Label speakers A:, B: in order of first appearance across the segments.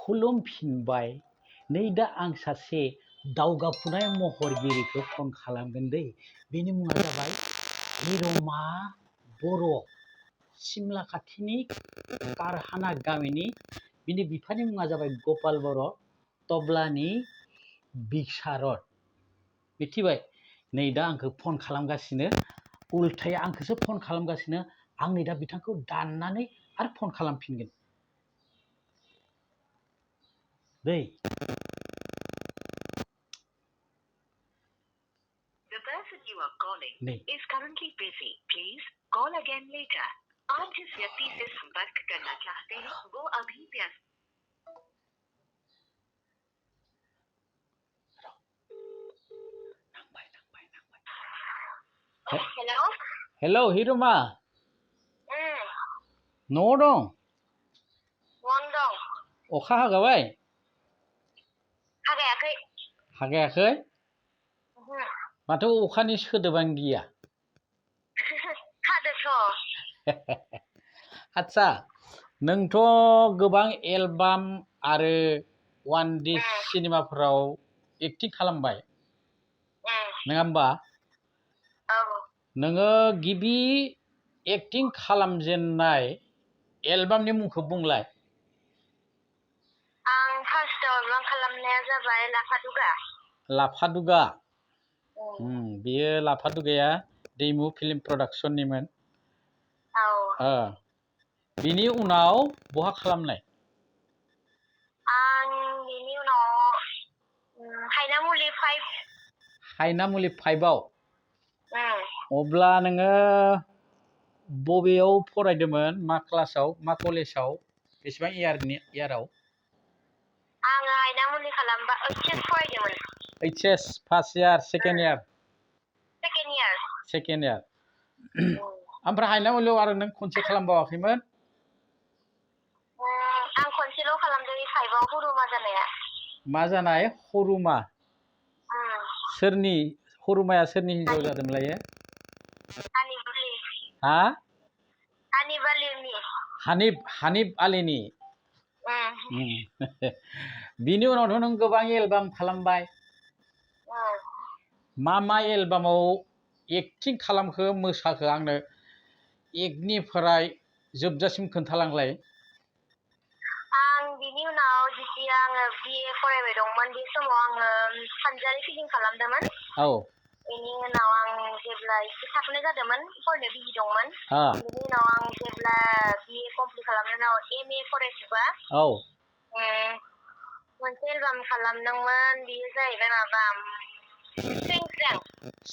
A: खुलुमफिनबाय नै दा आं सासे दावगाफुनाय महरगिरिखौ फन खालामगोन दै बेनि मुङा जाबाय हिरमा बर' सिमला खाथिनि कारहाना गामिनि बिनि बिफानि मुङा जाबाय गपाल बर' तबलानि बिक्सारद मिथिबाय नै दा आंखौ फन खालामगासिनो उल्थायै आंखौसो फन खालामगासिनो आं नै दा बिथांखौ दाननानै आरो फन खालामफिनगोन दै
B: The person you are calling is currently busy. Please call again later. आप जिस व्यक्ति से संपर्क करना चाहते हैं वो अभी व्यस्त।
A: हेलौ हेलौ हिरमा न'आव दं अखा हागाबाय हागायाखै माथो अखानि सोदोबानो गैया आच्छा नोंथ' गोबां एलबाम आरो वान डिस्क सिनेमाफोराव एक्टिं खालामबाय नङा होमबा नोङो गिबि एक्टिं खालामजेननाय एलबामनि मुंखौ बुंलाय
B: आं फार्स्टआव एलबाम खालामनाया जाबाय लाफादुगा
A: लाफादुगा बेयो लाफादुगाया दैमु फिल्म प्रडाक्सननिमोन बिनि उनाव बहा खालामनाय
B: आं बिनि उनाव हायनामुलि 5आव अब्ला नोङो
A: बबेयाव फरायदोंमोन मा क्लासाव मा कलेजाव बेसेबां इयाराव
B: आङो हायनामुलि खालामबा ओइचएस फरायदोंमोन
A: HS first year second year ओमफ्राय हायनामुलियाव आरो नों खनसे खालामबावाखैमोन
B: आं खनसेल' खालामदों 5आव हरुमा जानाया
A: मा जानाय हरुमा सोरनि हरुमाया सोरनि हिनजाव जादोंमोनलाय हा हानिफ आलीनि बिनि उनावथ' नों गोबां एलबाम खालामबाय मा एलबामाव एक्टिं खालामखो मोसाखो आंनो एकनिफ्राय जोबजासिम खोन्थालांलाय
B: आं बिनि उनाव जेतिया आङो बिए फरायबाय दंमोन बे समाव आङो सानजारि फिल्म खालामदोंमोन बेनि उनाव आं जेब्ला एसे थाखोनै जादोंमोन फरायनो बिजि दंमोन बिनि उनाव आं जेब्ला बिए कमप्लिट खालामनायनि उनाव एमए फरायफुबा मोनसे एलबाम खालामदोंमोन बेयो जाहैबाय माबा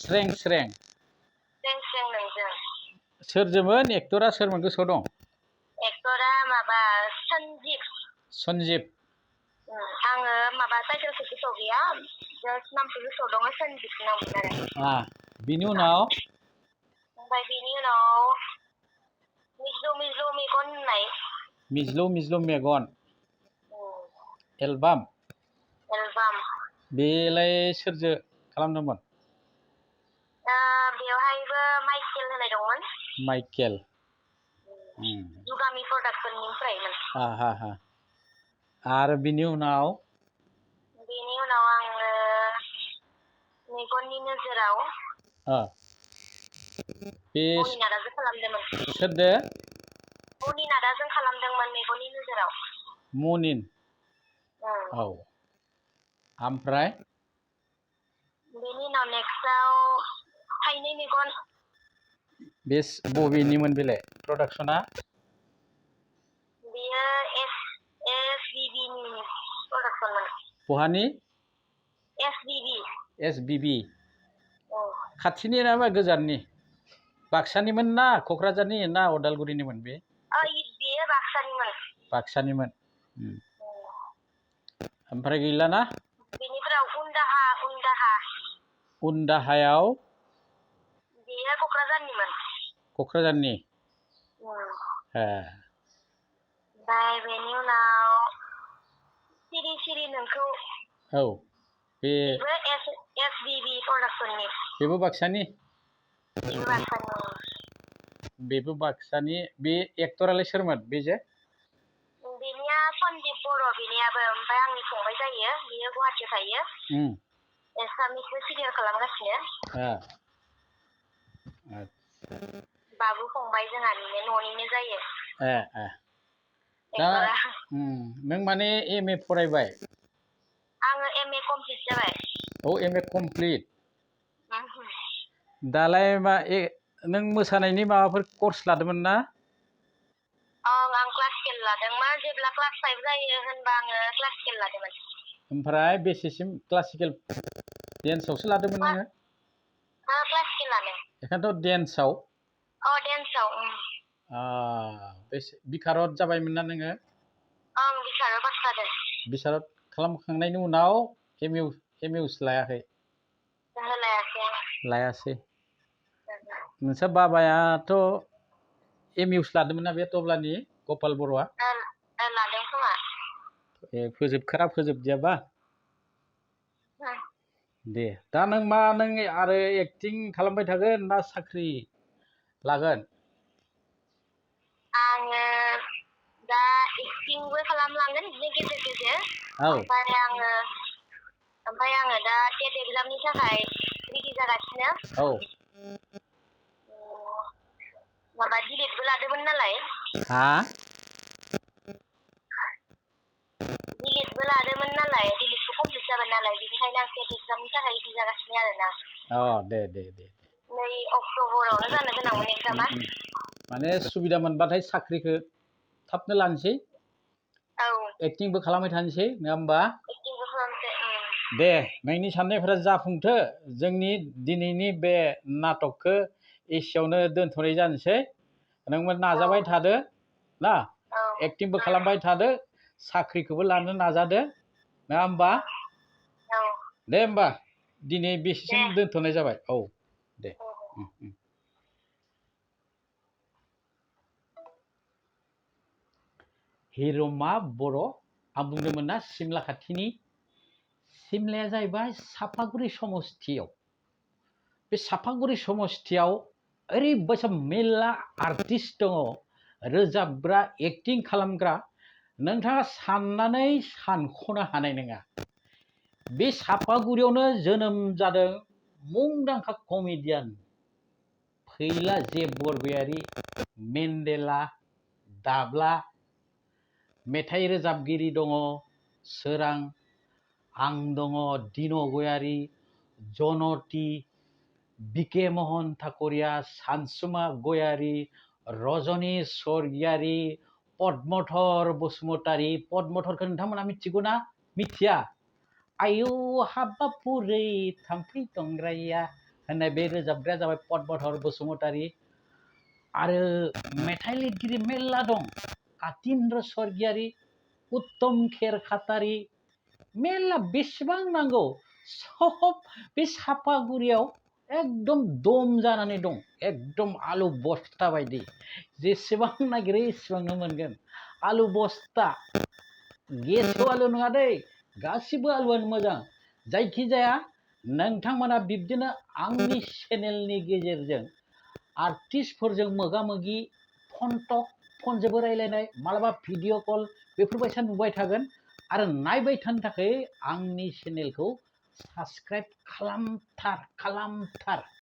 B: स्रें नोंजों
A: सोरजोंमोन एक्टरा सोरमोन गोसोआव दं
B: एक्टरा माबा सन्जिब आङो माबा टाइटेलखौ गोसोआव गैया जास्ट नामखौ गोसोआव दङ सन्जिब नाममोन आरो
A: बिनि उनाव
B: ओमफ्राय बिनि उनाव मिज्लौ
A: मिज्लौ मेगन एलबाम बेलाय सोरजों खालामदोंमोन
B: बेवहायबो माइकेल होनाय दंमोन
A: माइकेल
B: जुगामि प्रडाक्सननिफ्रायमोन
A: आरो बिनि उनाव
B: आङो मेगननि नोजोराव
A: बे
B: मनिनादाजों खालामदोंमोन
A: सोरदो
B: मनिनादाजों खालामदोंमोन मेगननि नोजोराव
A: मनिन ओमफ्राय
B: बेनि उनाव नेक्स्टआव थाइनै मेगन
A: बे बबेनिमोन बेलाय प्रडाक्सना
B: बेयो एसबिबिनि प्रडाक्सनमोन
A: बहानि एसबिबि खाथिनि ना गोजाननि बाक्सानिमोन ना क'क्राझारनि ना अदालगुरिनिमोन
B: बेयो
A: बाक्सानिमोन ओमफ्राय गैला ना
B: बेनिफ्राय
A: उनदाहायाव
B: बेयो
A: क'क्राझारनि
B: ओमफ्राय बेनि उनाव सिरि नोंखौ बेबो एसबिबि प्रडाक्सननि
A: बेबो बाक्सानि बे एक्टरालाय सोरमोन बेजे
B: बेनिया सन्दीप बर' बिनियाबो ओमफ्राय आंनि फंबाय जायो बियो गुवाहाटियाव थायो एसामिसबो सिनियर खालामगासिनो बाबु फंबाय जोंहानिनो न'निनो जायो
A: दा नों माने एम.ए. फरायबाय
B: आङो एम.ए. कमप्लिट जाबाय
A: एम.ए. कमप्लिट दालाय मा नों मोसानायनि माबाफोर कर्स लादोंमोन ना
B: आं क्लासिकेल लादोंमोन जेब्ला क्लास 5 जायो होनबा आङो क्लासिकेल लादोंमोन
A: ओमफ्राय बेसेसिम क्लासिकेल डेन्सआवसो लादोंमोन नोङो
B: क्लासिकेल लादों
A: बेखायनोथ' डेन्सआव
B: डेन्सआव
A: बिखारत जाबायमोन ना नोङो
B: बिखारत पास जादों
A: बिखारत खालामखांनायनि उनाव एम.इउ. लायाखै लायासै नोंसा बाबायाथ' एम.इउ. लादोंमोन ना बे टब्लानि गपाल बर'आ
B: लादों खोमा
A: फोजोबखारा फोजोबदियाबा दे दा नों आरो एक्टिं खालामबाय थागोन ना साख्रि लागोन
B: आङो दा एक्टिंबो खालामलांगोन बिदिनो गेजेर गेजेर ओमफ्राय आङो दा टेट एग्जामनि थाखाय रेडि जागासिनो माबा डिलेटबो लादोंमोन नालाय डिलेटबो लादोंमोन नालाय डिलेटबो कमप्लिट जाबाय नालाय बेनिखायनो आं टेट एग्जामनि थाखाय रेडि जागासिनो आरोना
A: दे
B: नै अक्ट'बरावनो जानो गोनांमोन एग्जामा
A: माने सुबिदा मोनबाथाय साख्रिखौ थाबनो लानोसै एक्टिंबो खालामबाय थानोसै नङा होमबा दे नोंनि साननायफोरा जाफुंथो जोंनि दिनैनि बे नाटकखौ एसेयावनो दोनथ'नाय जानोसै नोंबो नाजाबाय थादो ना एक्टिंबो खालामबाय थादो साख्रिखौबो लानो नाजादो नङा होमबा दे होमबा दिनै बेसेसिम दोनथ'नाय जाबाय दे हिरमा बर' आं बुंदोंमोन ना सिमला खाथिनि सिमलाया जाहैबाय सापागुरि समस्थियाव बे सापागुरि समस्थियाव ओरैबायसा मेरला आर्टिस्ट दङ रोजाबग्रा एक्टिं खालामग्रा नोंथाङा साननानै सानख'नो हानाय नङा बे सापागुरियावनो जोनोम जादों मुंदांखा कमेडियान फैला जे बरगयारी मेन्डेला दाब्ला मेथाइ रोजाबगिरि दङ सोरां आं दङ दिन गयारी जनती बिके महन ठाकुरिया सानसुमा गयारी रजनी स्वर्गियारी पद्मधर बसुमतारी पद्मधरखौ नोंथांमोना मिथिगौ ना मिथिया आयौ हाबापुरै थाम्फै दंग्राया होननाय बे रोजाबग्राया जाबाय पद्मधर बसुमतारी आरो मेथाइ लिरगिरि मेरला दं कातीन्द्र स्वर्गियारी उत्तम खेर खातारी मेरला बेसेबां नांगौ सब बे सापागुरियाव एकदम दम जानानै दं एकदम आलु बस्ता बायदि जेसेबां नागिरो एसेबांनो मोनगोन आलु बस्ता गेसाव आलु नङा दै गासिबो आलुआनो मोजां जायखिजाया नोंथांमोना बिब्दिनो आंनि चेनेलनि गेजेरजों आर्टिस्टफोरजों मोगा मोगि फनजोंबो रायलायनाय मालाबा भिडिअ कल बेफोरबायसा नुबाय थागोन आरो नायबाय थानो थाखाय आंनि चेनेलखौ साबस्क्राइब खालामथार